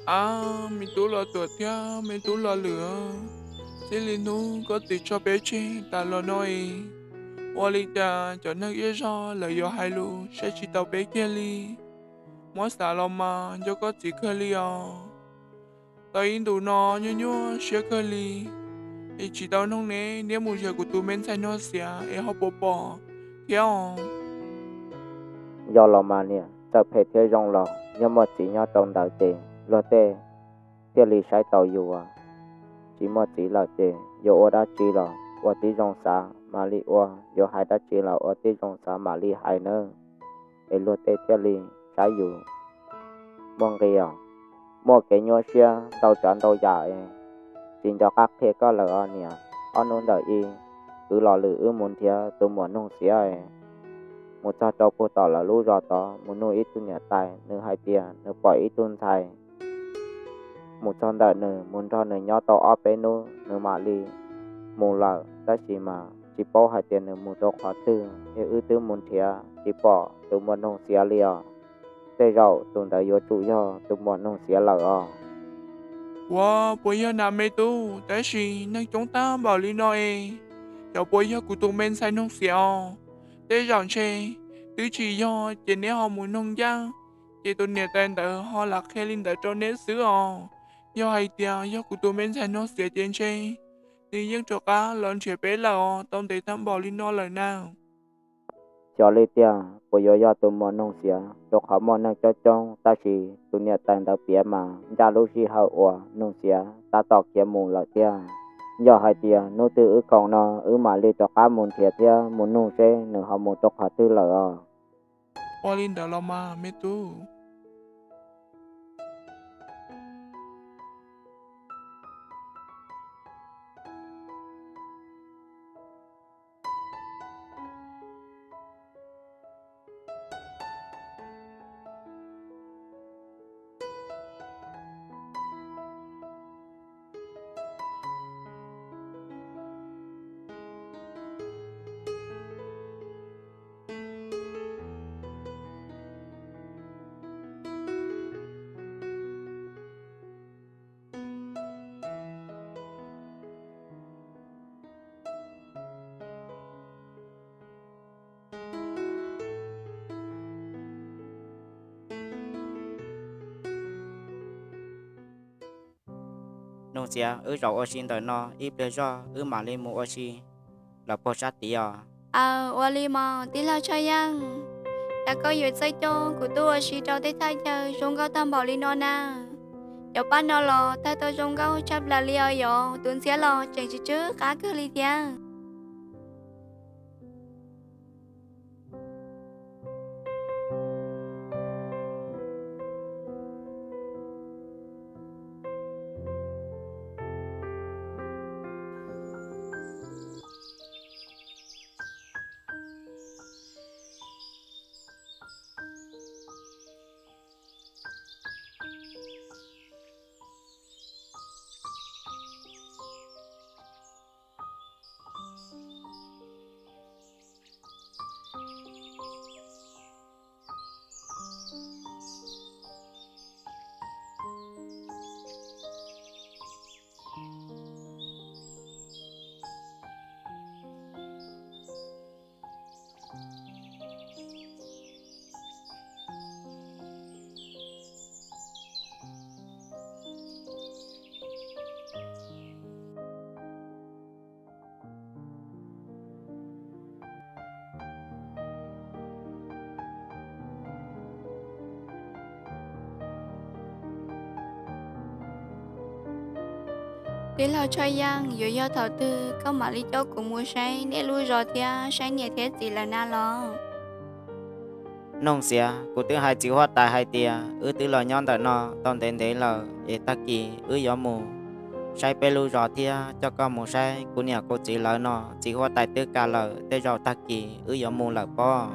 Ab, me tub Los Tuam thiab me tub Los Lwm, txij li hnub koj txiv tso peb tseg tas los no es, ua li cas cov neeg zej zog lawv yuav hais lus saib tsis taus peb kiag li? Muab xav los mas nco koj txiv kawg li os. Tau ib ntus no nyuaj nyuaj siab kawg li, es tsis tau noog neb, neb mus zov kuv tus me ntxhais Nuj Xiav es ho puas pom thiab os? Yog los mas niam, txawm phem thiab zoo los yog muaj txiv nyob rau ntawd ces luag tej thiaj li saib taus yus. Tsis muaj txiv lawm ces yuav ua dab tsi los ua tib zoo xav mam li ua, yuav hais dab tsi los ua tib zoo xav mam li hais nawb, es luag tej thiaj li saib yus muaj nqis os. Muaj kev nyuaj siab ntau tsav ntau yam es tsis nco qab qhia koj lawm os niam. Ob hnub ntawm i, kwv Los Lwm wb mus nrhiav tus muam Nuj Xiav es mus txog rau puag tom lawv lub zos tod mus nug ib tug niam tais, nws hais tias nws pom ib tug ntxhais mus txog ntawm nws, mus nrog nws nyob tau ob peb hnub nws mam li mus lawm, tab sis mas tsis paub hais tias nws mus rau qhov twg, es wb twb mus nrhiav tsis pom tus muam Nuj Xiav li os. Tej zaum tus ntawd yuav tsum yog tus muam Nuj Xiav lawm os. Ua puas yog na me tub, tab sis neeg coob tag npaum li no es, xyov puas yog kuv tus me ntxhais Nuj Xiav os. Tej zaum ntshe twb tsis yog ces neb ho mus nug ncaj, ces tus niam tais ntawd ho lam qhia li ntawd rau neb xwb os. Yog hais tias yog kuv tus me ntxhais Nuj Xiav ces ntshe nws yeej rov qab los nrhiav peb lawm os, tau ntev tag npaum li no lawm na. Xyov li tiag puas yuav yog tus muam Nuj Xiav, rau qhov muaj neeg coob coob, tab sis tus niam tais ntawd piav mas ncaj lub sij hawm uas Nuj Xiav tab tom khiav mus lawm tiag. Yog hais tias hnub twg wb khoom no wb mam li rov qab mus nrhiav thiab mus nug seb nws ho mus rau qhov twg lawm os. Ua li ntawd los mas me tub. Nuj Xiav, wb zaum ua si ntawm no ib pliag zog wb mam li mus ua si lawm puag sab tid os. Aw, ua li mas tij laug Tshaj Yeej, cas koj yuav txawj coj kuv tuaj ua si rau tej thaj chaw zoo nkauj tag npaum li no na? Cov paj no los tawg tau zoo nkauj tshaj plaws li os, yog tus ntxhiab los tseem tsw tsw qab kawg li thiab. Tij laug Tshaj Yeej, yuav yog thaum twg koj mam li coj kuv mus saib nej lub zos thiab saib niam thiab txiv lawm na los? Nuj Xiav, kuv twb hais txiv huab tais hais tias wb twb los nyob ntawm no tau ntev ntev lawm es tag kis wb yuav mus saib peb lub zos thiab coj koj mus saib kuv niam kuv txiv lawv no. Txiv huab tais twb kam lawm, tej zaum tag kis wb yuav mus lawm pob.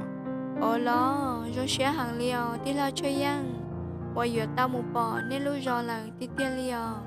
Ua los zoo siab heev li os tij laug Tshaj Yeej, uas yuav tau mus pom nej lub zos lawm tiag tiag li os.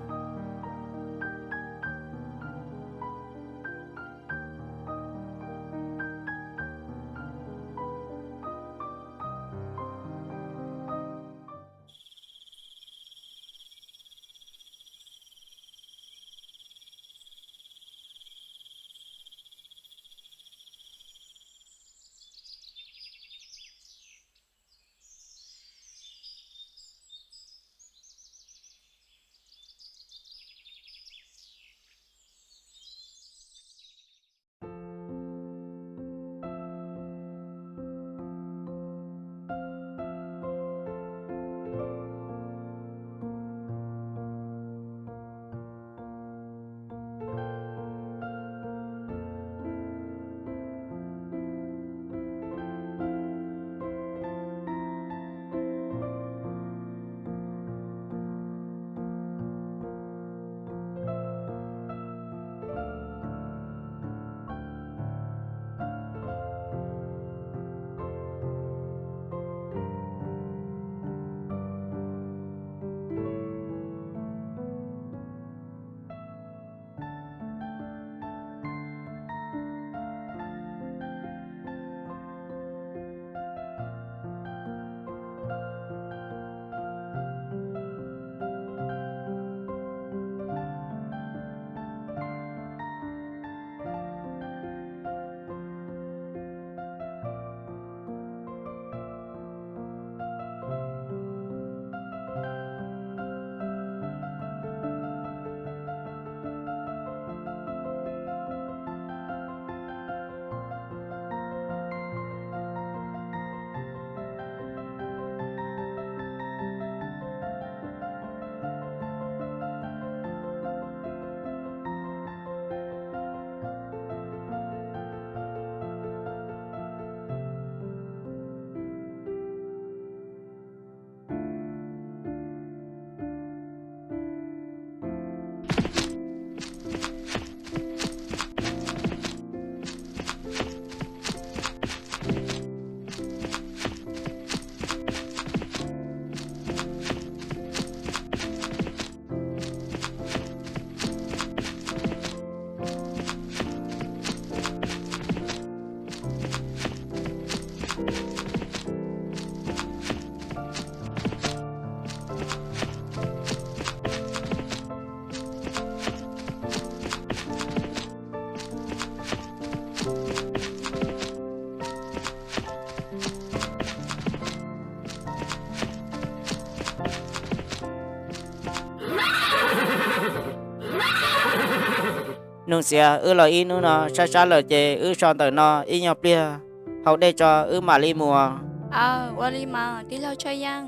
Nug Xiav, wb los ib hnub no sab sab lawm ces wb so ntawm no ib nyuag pliag haus dej tso wb mam li mus. Aw, ua li mas tij laug Tshaj Yeej.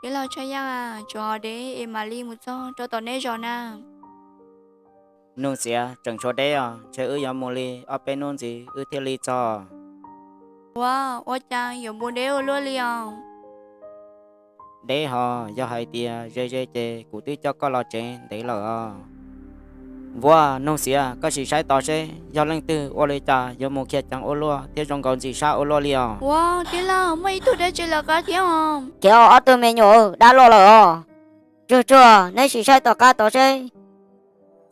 Tij laug Tshaj Yeej, tsuav ho deb es mam li mus txog rau tom nej zos na. Nug Xiav, tseem tshuav deb os, ntshe wb yuav mus li ob peb hnub ntxiv wb thiaj li txog. Ua, ua cas yuav mus deb ua luaj li os? Deb hos, yog hais tias ze ze ces kuv twb coj koj los tsev ntev lawm os. Vuav, Nug Xiav, koj sim saib tod seb yog leej twg, ua li cas yuav mus khiav ceev ua luaj thiab zoo nkaus ntxim sab ua luaj li os. Ua, tij laug, muaj ib tug dab tsi lawv qab thiab os? Khiav ob tug me nyuam dab luaj lawm os. Tsuag tsuag, neb sim saib tom qab tod seb.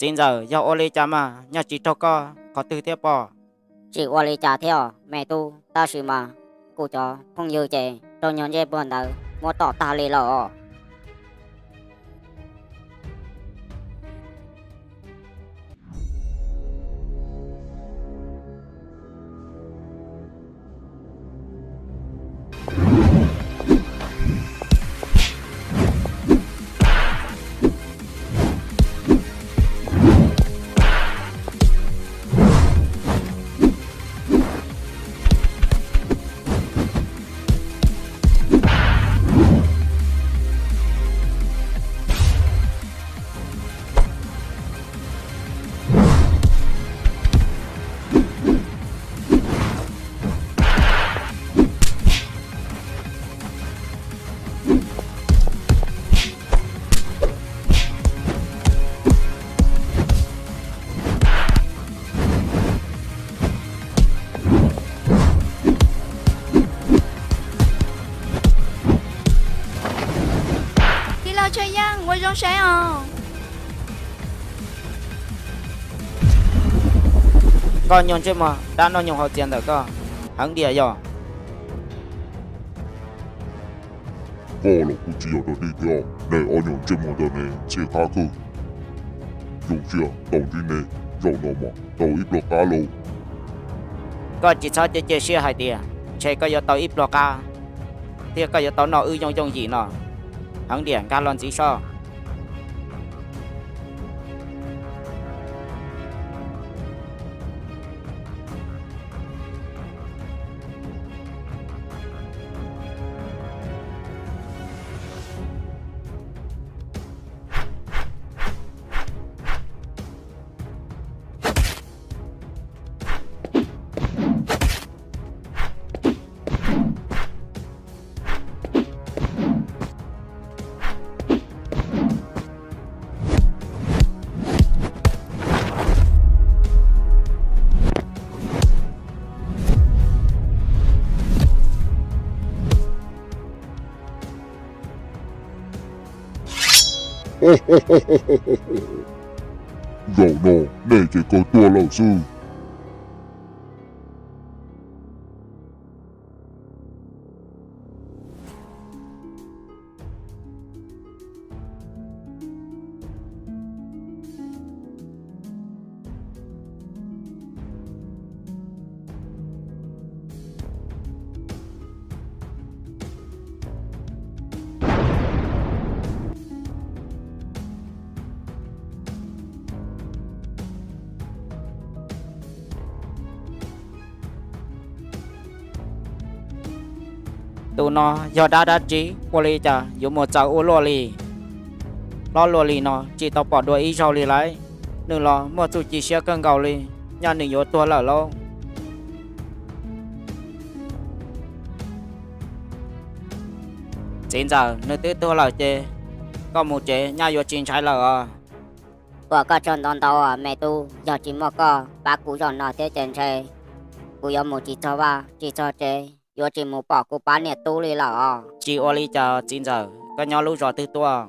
Txiv ntxawm, yog ua li cas mas nyob tsis raug koj qhov twg thiab pob? Tsis ua li cas thiab os me tub, tab sis mas kuv cov phooj ywg ces raug nyuag ntsej muag ntawd muab tom tag li lawm os. Tij laug Tshaj Yeej, ua zoo saib os. Koj nyuag ntsej muag dab noj nyoog hauv txias ntawm koj, heev diam yog? Koj los kuj tsis yog dog dig thiab, nej ob nyuag ntsej muag ntawm ne ntxhia qab kawg. Zoo siab tau ntsib nej, zaum no mas tau ib pluag qab lauj. Koj tsis txhob cia cia siab hais tias ntshe koj yuav tau ib pluag qab thiab koj yuav tau noj wb yooj yooj yim no. Heev diam, nkag los ntxiv soj. Zaum no nej ces kawg tuag lawm xwb. Tus no yog dab dab tsi, ua li cas yuav muaj txaus ua luaj li? Hlob luaj li no tsis tau pom dua ib zaug li lauj. Nws los muaj txuj ci siab kawg nkaus li, nyaj nws yuav tuag lawm lauj. Txiv ntxawm, nws twb tuag lawm ces koj mus tsev nyaj yuav tsis ntshai lawm os. Ua koj tsaug ntau ntau me tub, yog tsis muaj koj pab kuv zaum no thiab ces ntshe kuv yuav mus tsis txog vaj tsis txog tsev, yuav tsis mus pom kuv pab niam tub li lawm os. Tsis ua li cas txiv ntxawm, koj nyob lub zos twg tuaj?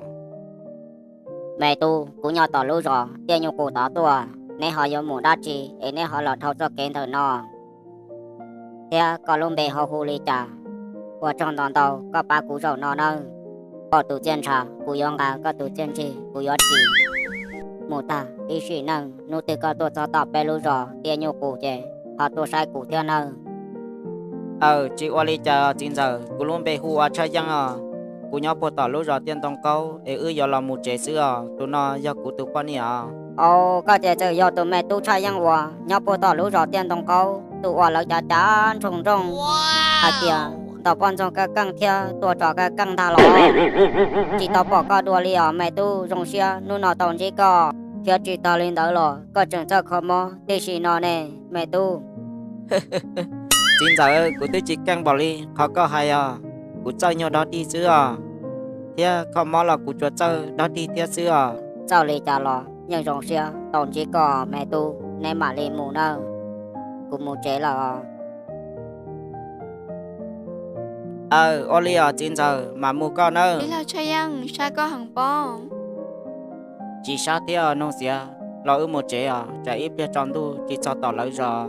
Me tub, kuv nyob tom lub zos Tiaj Nyuj Qus tod tuaj, neb ho yuav mus dab tsi es neb ho los dhau txoj kev ntawm no? Thiab koj lub npe ho hu li cas? Ua tsaug ntau ntau koj pab kuv zaum no nawb. Koj tus txiaj ntsha kuv yuav nqa, koj tus txiaj ntsig kuv yuav tsim. Mus tag ib sim neej, hnub twg koj tuaj txog tom peb lub zos Tiaj Nyuj Qus ces ho tuaj saib kuv thiab nawb. Aws, tsis ua li cas txiv ntxawm, kuv lub npe hu ua Tshaj Yeej os. Kuv nyob puag tom lub zos Tiaj Ntoo Qaub es wb yuav los mus tsev xwb os. Tus no yog kuv tus poj niam os. Au, koj ces txawm yog tus me tub Tshaj Yeej uas nyob puag tom lub zos Tiaj Ntoo Qaub, tus uas lawv cav cav ntsoo nrooj hais tias ntaus poj ntxoog kaj keej thiab tua tsov kaj keej ntag los? Tsis tau pom koj dua li os me tub, zoo siab hnub no tau ntsib koj. Thiab tsis tas li ntawd los koj tseem txawj kho mob tib si no ne me tub. Txiv ntxawm, kuv twb tsis keej npaum li qhov koj hais os. Kuv txawj nyuag dob dig xwb os, thiab kho mob los kuv tsuas txawj dob dig thiab xwb os. Txawj li cas los yeej zoo siab tau ntsib koj me tub, neb mam li mus nawb. Kuv mus tsev lawm os. Aws, ua li os txiv ntxawm, mam mus koj nawb. Tij laug Tshaj Yeej, sab koj heev pob. Tsis sab thiab os noog xiav, los wb mus tsev os, tsam ib pliag tsaus ntuj tsis txog tom lawv zos.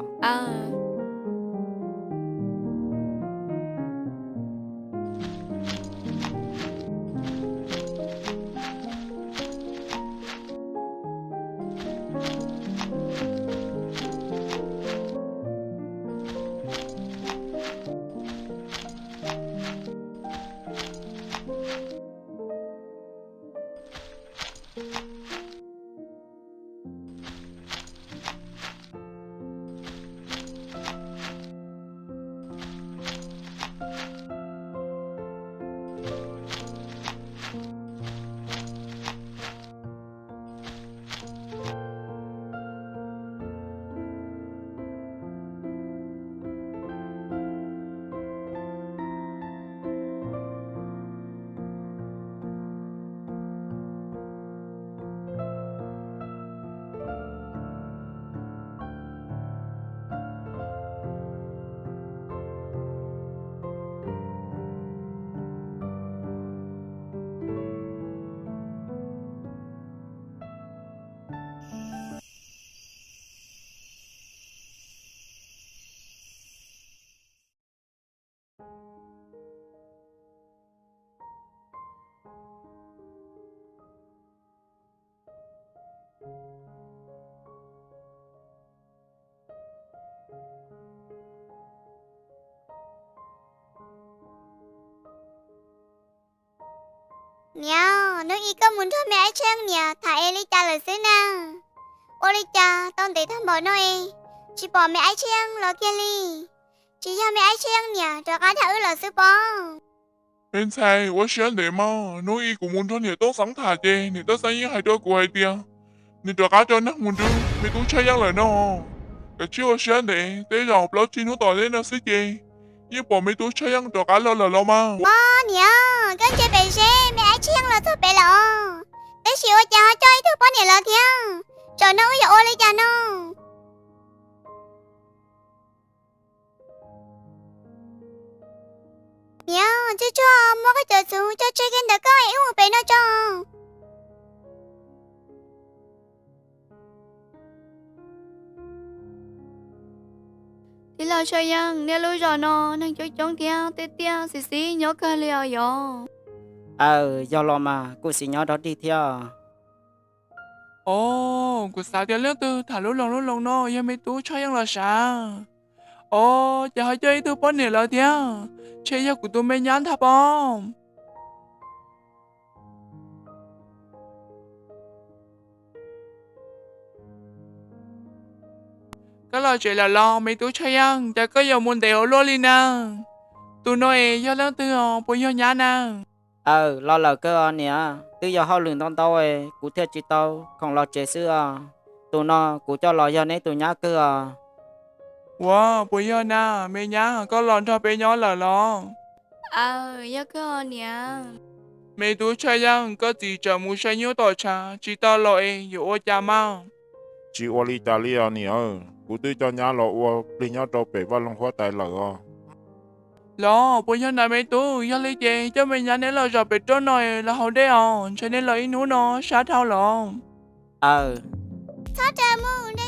Niam, hnub i koj mus nrog me Aib Tsheej niam tham es li cas lawm xwb na? Ua li cas tau ntev tag npaum no es tsis pom me Aib Tsheej los kiag li? Tsis yog me Aib Tsheej niam rov qab dag wb lawm xwb pob? Me ntxhais, ua siab ntev mog. Hnub i kuv mus nrog niam Tooj Xeeb tham ces niam Tooj Xeeb yeej hais rau kuv hais tias nws rov qab rau neeg mus nrog me tub Tshaj Yeej lawm no. Kav tsij ua siab ntev, tej zaum plaub tsib hnub tom ntej no xwb ces yeej pom me tub Tshaj Yeej rov qab los lawm los mas. Mog niam, koj ntsia pem seb, me Aib Tsheej los txog pem lawm os. Tab sis ua cas ho coj ib tug poj niam los thiab? Zaum no wb yuav ua li cas no? Niam, tsuag tsuag muab koj cov txhuv tso tseg kiag ntawm koj es wb mus pem no tso. Tij laug Tshaj Yeej, nej lub zos no neeg coob coob thiab tej tiaj xis xis nyob kawg li os yom? Aws, yog los mas kuj xis nyob dog dig thiab. Os, kuv xav tias leej twg tham lub loog lub loog no yog me tub Tshaj Yeej los sav. Os, ces ho coj ib tug poj niam lawm thiab, ntshe yog kuv tus me nyab ntag pob. Koj los tsev lawm los me tub Tshaj Yeej, cas koj yuav mus ntev ua luaj li na? Tus no es yog leej twg os, puas yog nyab na? Aws, los lawm kawg os niam, twb yog hauj lwm ntau ntau es kuv thiaj tsis tau khoom los tsev xwb os. Tus no kuv coj los yog neb tus nyab kawg os. Ua, puas yog na, me nyab, koj los nrog peb nyob lawm los? Aws, yog kawg os niam. Me tub Tshaj Yeej, koj txiv tsam mus saib nyuj tom tshav tsis tau los es yuav ua cas mas? Tsis ua li cas li os niam, kuv twb coj nyab los ua plig nyob rau pem vaj loog huab tais lawm os. Los puas yog na me tub, yog li ces coj me nyab neb los zaum pem roob no los haus dej os, ntshe neb los ib hnub no sab dhau los. Aws. Txhob raws mus,